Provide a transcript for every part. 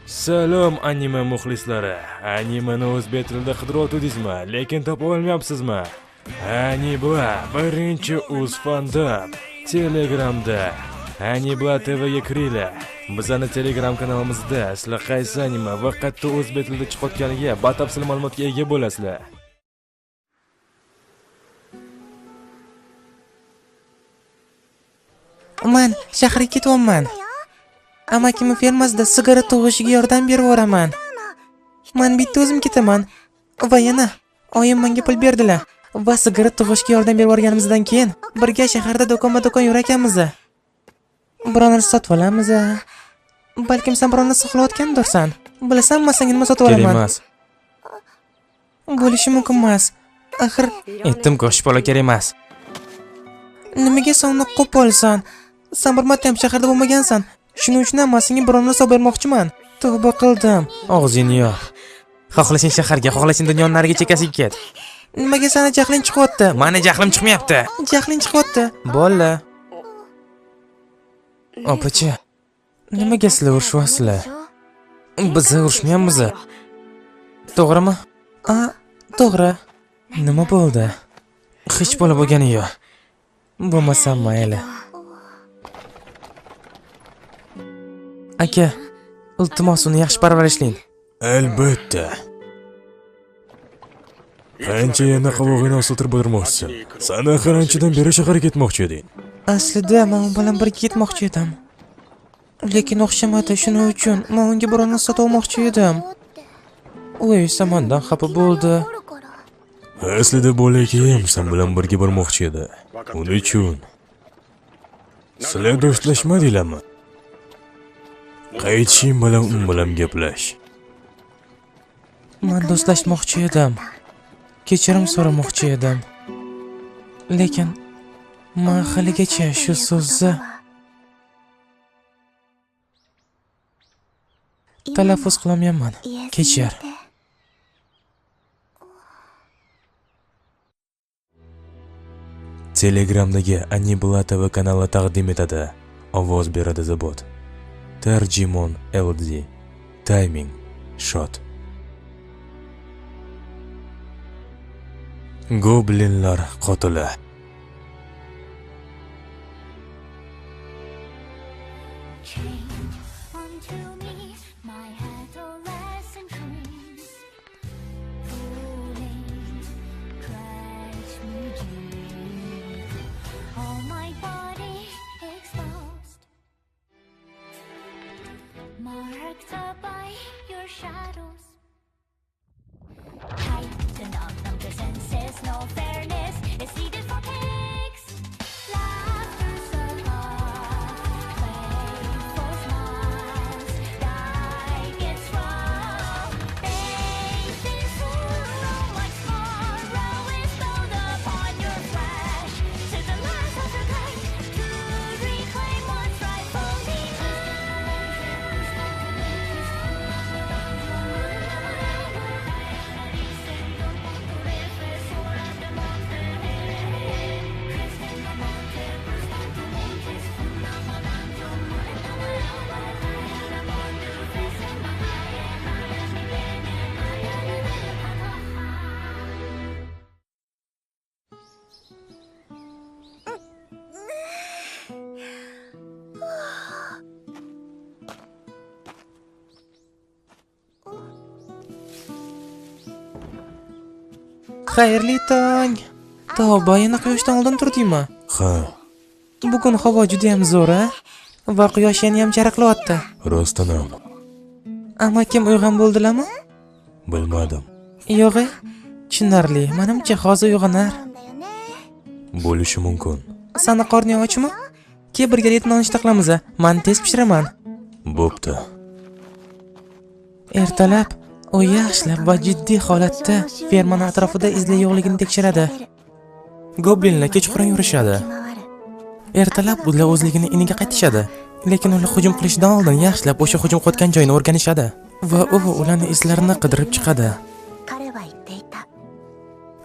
Salom anime muxlislari. Animeni o'zbek tilida qidirayotgandingizmi, lekin topa olmayapsizmi? Anibla birinchi o'z fandom Telegramda Anibla TV ga kiringlar. Bizning Telegram kanalimizda sizlar qaysi anime va qayerda o'zbek tilida chiqayotganiga batafsil ma'lumotga ega bo'lasizlar. Man shaharga ketyapman. Amakimning fermasida sigiri tug'ishiga yordam berib boraman. Man bitta o'zim ketaman. Va yana oyim menga pul berdilar. Va sigiri tug'ishga yordam berib borganimizdan keyin birga shaharda do'konma-do'kon yurakanmiz. Biror narsa sotib olamiz. Balkim sen biror narsa xohlayotgandirsan. Bilasanmi, senga nima sotib olaman? Kerak emas. Bo'lishi mumkin emas. Axir aytdim-ku, bola kerak emas. Nimaga sen uni qo'polsan? Sen bir marta ham shaharda bo'lmagansan. Shuning uchun ham men senga biror narsa bermoqchiman. Tavba qildim. Og'zingni yop. Xohlasang shaharga, xohlasang dunyoning narigi chekkasiga ket. Nimaga seni jahling chiqyapti? Meni jahlim chiqmayapti. Jahling chiqyapti. Bo'ldi. Opacha, nimaga sizlar urushyapsizlar? Biz urushmayapmiz. To'g'rimi? A, to'g'ri. Nima bo'ldi? Hech bola bo'lgani yo'q. Bo'lmasa mayli. Aka, iltimos uni yaxshi parvarishlang. Albatta. Qancha yana qovog'ingni osiltirib o'tirmoqchisan? San axir anchadan beri shaharga ketmoqchi eding. Aslida men u bilan birga ketmoqchi edim. Lekin o'xshamadi, shuning uchun men unga biror narsa sotib olmoqchi edim. U esa mendan xafa bo'ldi. Aslida bolakayim sen bilan birga bormoqchi edi. Uning uchun. Sizlar do'stlashmadinglarmi? Qaytishing bilan u bilan gaplash. Men do'stlashmoqchi edim. Kechirim so'ramoqchi edim. Lekin men haligacha shu so'zni talaffuz qilolmayapman. Kechir. Telegramdagi Anibla TV kanali taqdim etadi. Ovoz beradi Zabot. Tarjimon LD. Timing Shot. Goblinlar qotili. Xayrli tong. Tavba, yana quyoshdan oldin turdingmi? Ha. Bugun havo juda ham zo'r, a? Va quyosh yana ham charaqlayapti. Rostdan ham. Amakim uyg'on bo'ldilarmi? Bilmadim. Yo'q, tushunarli. Menimcha hozir uyg'onar. Bo'lishi mumkin. Sani qorning ochmi? Kel birgalikda nonushta qilamiz. Men tez pishiraman. Bo'pti. Ertalab u yaxshilab va jiddiy holatda fermani atrofida izlar yo'qligini tekshiradi. Goblinlar kechqurun yurishadi. Ertalab ular o'zligini iniga qaytishadi. Lekin ular hujum qilishdan oldin yaxshilab o'sha hujum qilayotgan joyini o'rganishadi va u ularning izlarini qidirib chiqadi.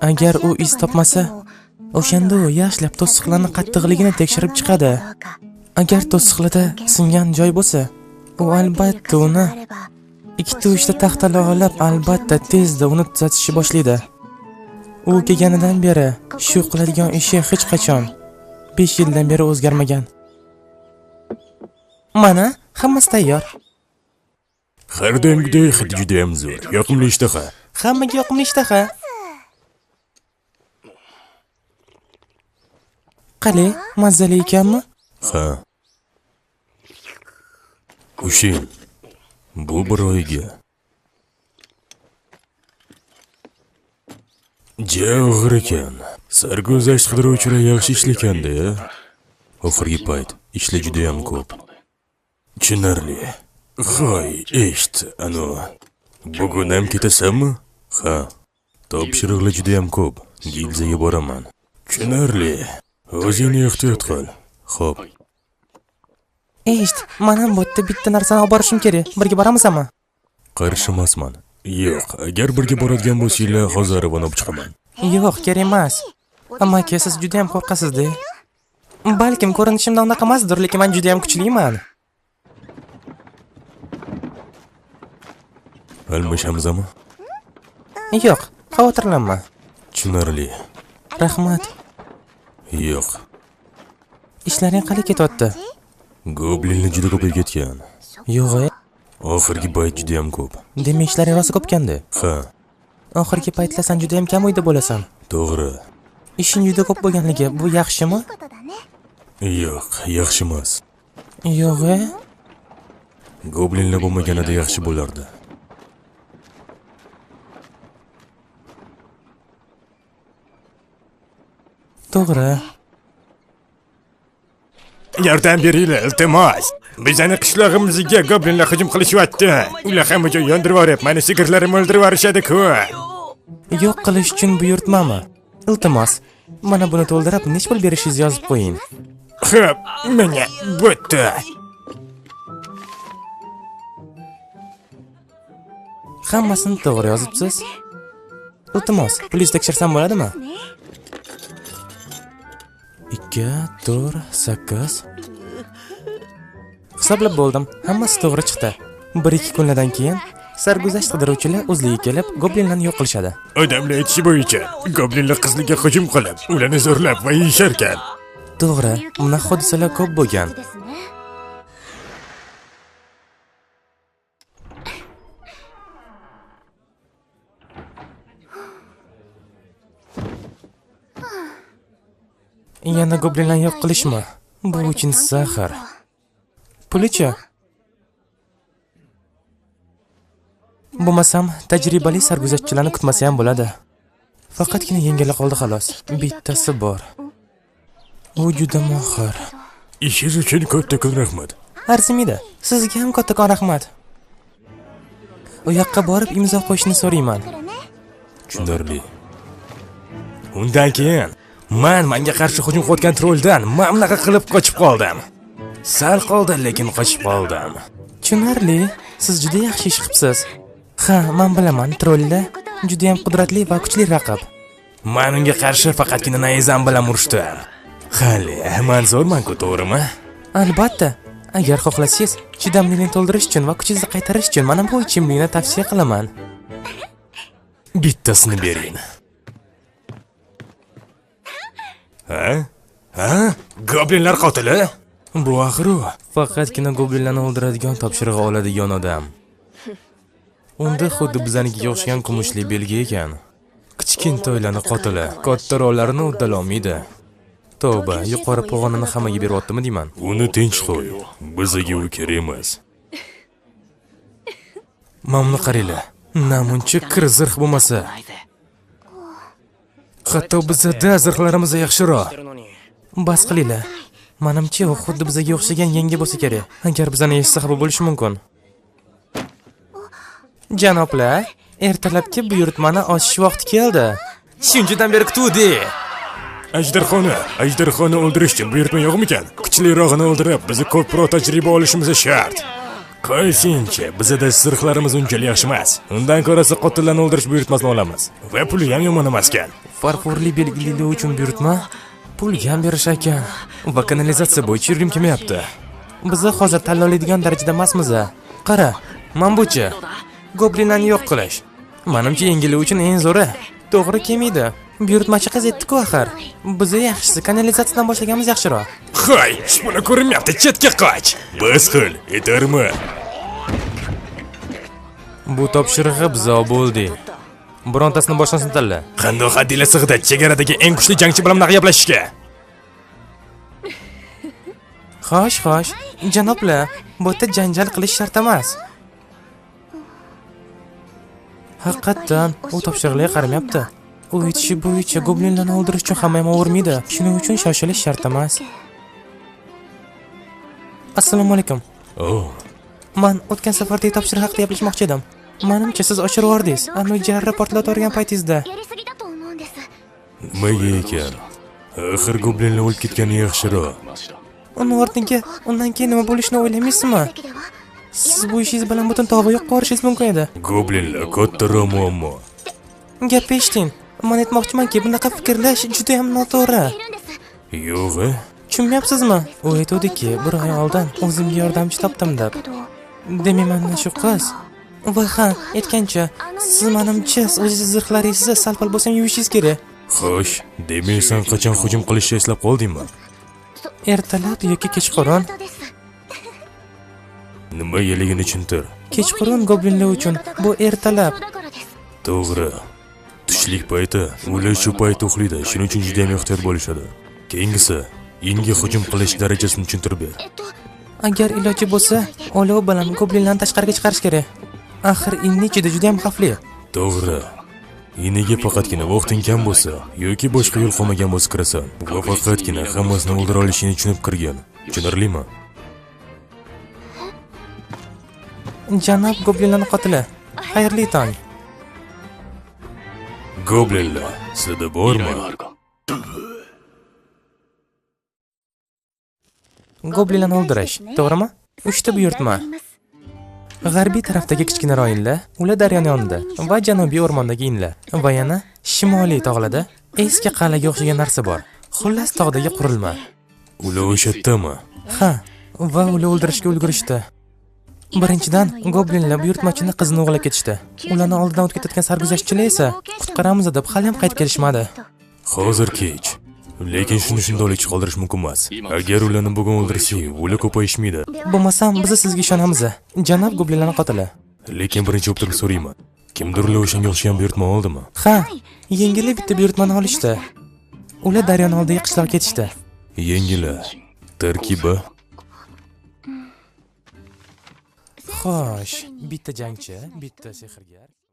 Agar u iz topmasa, o'shanda u yaxshilab to'siqlarning qattiqligini tekshirib chiqadi. Agar to'siqlarda singan joy bo'lsa, u albatta uni Ikkita uchta taxtalar olib, albatta tezda uni tuzatishni boshlaydi. U kelganidan beri shu qiladigan ishi hech qachon 5 yildan beri o'zgarmagan. Mana, hammasi tayyor. Har doimgidek hidi juda ham zo'r. Yoqimli ishtaha. Hammaga yoqimli ishtaha. Qali, mazali ekanmi? Ha. Ushin. Bu bir oyga. Ja og'ir ekan. Sarguzasht qidiruvchilar yaxshi ishlaganda, oxirgi payt ishlar juda ham ko'p. Tushunarli. Hoy, eshit, ano. Bugun ham ketasanmi? Ha. Topshiriqlar juda ham ko'p. Gilzaga boraman. Tushunarli. O'zingni ehtiyot qil. Xo'p. Eshit, men ham bu yerda bitta narsani olib borishim kerak. Birga boramizmi? Qarshi emasman. Yo'q, agar birga boradigan bo'lsanglar, hozir aravani olib chiqaman. Yo'q, kerak emas. Amaki, siz juda ham qo'rqasiz-da. Balkim ko'rinishimdan unaqa emasdir, lekin men juda ham kuchliman. Almashamizmi? Yo'q, xavotirlanma. Tushunarli. Rahmat. Yo'q. Ishlaring qalay ketyapti? Goblinlar juda ko'payib ketgan. Yo'q, oxirgi payt juda ham ko'p. Demak, ishlaring rosa ko'pganda. Ha. Oxirgi paytlar sen juda ham kam uyda bo'lasan. To'g'ri. Ishing juda ko'p bo'lganligi bu yaxshimi? Yo'q, yaxshi emas. Yo'q. Goblinlar bo'lmaganida yaxshi bo'lardi. To'g'ri. Yordam beringlar, iltimos. Bizani qishlog'imizga goblinlar hujum qilishyapti. Ular hamma joy yondirib yuborib, meni sigirlarimni o'ldirib yuborishadi-ku. Yo'q qilish uchun buyurtmami? Iltimos, mana buni to'ldirib, nech pul berishingizni yozib qo'ying. Xo'p, menga bo'tdi. Hammasini to'g'ri yozibsiz. Iltimos, pulingizni tekshirsam bo'ladimi? 2, 4, 8. Hisoblab bo'ldim. Hammasi to'g'ri chiqdi. 1-2 kunlardan keyin sarguzasht qidiruvchilar o'zligi kelib, goblinlarni yo'q qilishadi. Odamlar aytishi bo'yicha, goblinlar qizlarga hujum qilib, ularni zo'rlab va yeyishar ekan. To'g'ri, bunaqa hodisalar ko'p bo'lgan. Yana goblinlarni yo'q qilishmi? Bu uchun sahr. Pulichi? Bo'lmasam, tajribali sarguzashtchilarni kutmasa ham bo'ladi. Faqatgina yengili qoldi xolos. Bittasi bor. U juda mohir. Ishingiz uchun kattakon rahmat. Arzimaydi. Sizga ham kattakon rahmat. U yoqqa borib imzo qo'yishni so'rayman. Tushunarli. Undan keyin men menga qarshi hujum qilayotgan trolldan mamlaqa qilib qochib qoldim. Sal qoldi, lekin qochib qoldim. Tushunarli. Siz juda yaxshi ish qilibsiz. Ha, men bilaman, trolllar juda ham qudratli va kuchli raqib. Men unga qarshi faqatgina nayzam bilan urishdim. Hali men zo'rman-ku, to'g'rimi? Albatta. Agar xohlasangiz, chidamlilikni to'ldirish uchun va kuchingizni qaytarish uchun mana bu ichimlikni tavsiya qilaman. Bittasini bering. Ha? Ha? Goblinlar qotili? Bu axir u. Faqatgina goblinlarni o'ldiradigan topshiriq oladigan odam. Unda xuddi bizanikiga o'xshagan kumushli belgi ekan. Kichkintoylarni qotili, kattaroqlarini uddalolmaydi. Tavba, yuqori pog'onani hammaga beryaptimi deyman. Uni tinch qo'y. Bizga u kerak emas. Mana buni qaranglar. Namuncha kir zirh bo'lmasa. Hatto bizda zirhlarimiz yaxshiroq. Bas qilinglar. Menimcha, u xuddi bizga o'xshagan yangi bo'lsa kerak. Agar bizani eshitsa xafa bo'lishi mumkin. Janoblar, ertalabki buyurtmani ochish vaqti keldi. Shunchadan beri kutuvdik. Ajdarxoni o'ldirish uchun buyurtma yo'qmikan? Kuchlirog'ini o'ldirib, bizni ko'proq tajriba olishimiz shart. Qo'ysinchi, bizda zirhlarimiz unchalik yaxshi emas. Undan ko'rasi qotillarni o'ldirish buyurtmasini olamiz. Va puli ham yomon emaskan. Farforli belgililik uchun buyurtma pul ham berish ekan. Va kanalizatsiya bo'yicha yurgim kelmayapti. Biz hozir tanlovlaydigan darajada emasmiz. Qara, mana buchi. Goblinlarni yo'q qilish. Menimcha yengili uchun eng zo'ri. To'g'ri kelmaydi. Buyurtmachi qiz aytdi-ku axir. Biz yaxshisi kanalizatsiyadan boshlaganimiz yaxshiroq. Hay, shuni ko'rinmayapti, chetga qoch. Bas qil, yetarmi? Bu topshirig'i biza bo'ldi. Birontasini boshlasini tanla. Qandoq haddinglar sig'di chegaradagi eng kuchli jangchi bilan bunaqa gaplashishga? Xo'sh, xo'sh, janoblar, bu yerda janjal qilish shart emas. Haqiqatan, u topshiriqlarga qaramayapti. U aytishi bo'yicha goblinlarni o'ldirish uchun hamma ham o'rmaydi. Shuning uchun shoshilish shart emas. Assalomu alaykum. Oh. Men o'tgan safardagi topshiriq haqida gaplashmoqchi edim. Menimcha siz oshirib yubordingiz. Anu jarra portlatib yuborgan paytingizda. Nimaga ekan? Axir goblinlar o'lib ketgani yaxshiroq. Uni o'rniga undan keyin nima bo'lishini o'ylamaysizmi? Siz bu ishingiz bilan butun tog'i yo'q qo'rishingiz mumkin edi. Goblinlar kattaroq muammo. Gap eshiting. Men aytmoqchimanki, bunaqa fikrlash juda ham noto'g'ri. Yo'q-a? Tushunmayapsizmi? U aytuvdiki, bir oy oldin o'zimga yordamchi topdim deb. Demak, mana shu qiz. Va ha, aytgancha, siz menimcha o'zingiz zirhlaringizni sal-pal bo'lsa ham yuvishingiz kerak. Xo'sh, demak sen qachon hujum qilishni eslab qoldingmi? Ertalab yoki kechqurun. Nimagaligini tushuntir. Kechqurun goblinlar uchun bu ertalab. To'g'ri. Tushlik payti, ular shu payt uxlaydi, shuning uchun juda ham ehtiyot bo'lishadi. Keyingisi, inga hujum qilish darajasini tushuntirib ber. Agar iloji bo'lsa, olov bilan goblinlarni tashqariga chiqarish kerak. Axir inni ichida juda ham xavfli. To'g'ri. Iniga faqatgina vaqting kam bo'lsa yoki boshqa yo'l qolmagan bo'lsa kirasan va faqatgina hammasini o'ldira olishingni tushunib kirgan. Tushunarlimi? Janob goblinlarni qotili. Xayrli tong. Goblinlar, sizda bormi? Goblinlarni o'ldirish, to'g'rimi? 3 ta buyurtma. G'arbiy tarafdagi kichkina royinlar, ular daryoning yonida va janubiy o'rmondagi inlar va yana shimoliy tog'larda eski qal'aga o'xshagan narsa bor. Xullas, tog'dagi qurilma. Ular o'sha yerdami? Ha, va ular o'ldirishga ulgurishdi. Birinchidan, goblinlar buyurtmachini qizini o'g'irlab ketishdi. Ularni oldidan o'tib ketayotgan sarguzashtchilar esa qutqaramiz deb hali ham qaytib kelishmadi. Hozir kech. Lekin shuni shundoqlikcha qoldirish mumkin emas. Agar ularni bugun o'ldirsak, ular ko'payishmaydi. Bo'lmasam, biz sizga ishonamiz. Janob goblinlarning qotili. Lekin birinchi bo'lib turib so'rayman. Kimdir ular o'shanga o'xshagan buyurtma oldimi? Ha, yengillik bitta buyurtmani olishdi. Ular daryoni oldiga qishloqqa ketishdi. Yengili. Tarkibi. Xo'sh, bitta jangchi, bitta sehrgar.